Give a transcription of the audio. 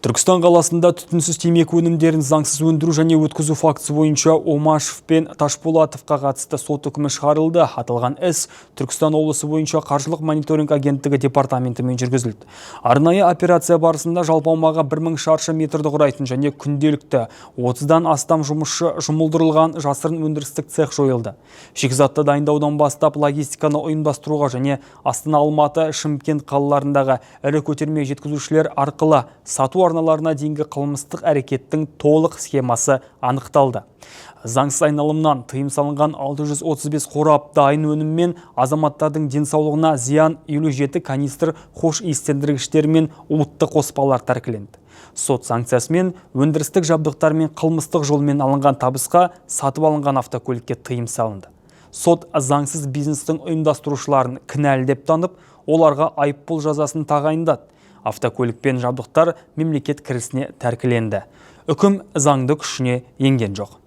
Түркістан қаласында түтінсіз темекі өнімдерін заңсыз өндіру және өткізу фактісі бойынша Омашев пен Ташпулатовқа қатысты сот үкімі шығарылды. Аталған іс Түркістан облысы бойынша қаржылық мониторинг агенттігі департаментімен жүргізілді. Арнайы операция барысында жалпы аумағы 1000 шаршы метрді құрайтын және күнделікті 30-дан астам жұмысшы жұмылдырылған жасырын өндірістік цех жойылды. Шикізатты дайындаудан бастап логистиканы ұйымдастыруға және Астана, Алматы, Шымкент қалаларындағы ірі көтерме жеткізушілер арқылы сату арналарына дейінгі қылмыстық әрекеттің толық схемасы анықталды. Заңсыз айналымнан тыйым салынған 635 қорап дайын өніммен азаматтардың денсаулығына зиян 57 канистр хош иістендіргіштер мен уытты қоспалар тәркіленді. Сот санкциясымен өндірістік жабдықтар мен қылмыстық жолмен алынған табысқа сатып алынған автокөлікке тыйым салынды. Сот заңсыз бизнестің ұйымдастырушыларын кінәлі деп танып, оларға айыппұл жазасын тағайындады. Автокөлік пен жабдықтар мемлекет кірісіне тәркіленді. Үкім заңды күшіне енген жоқ.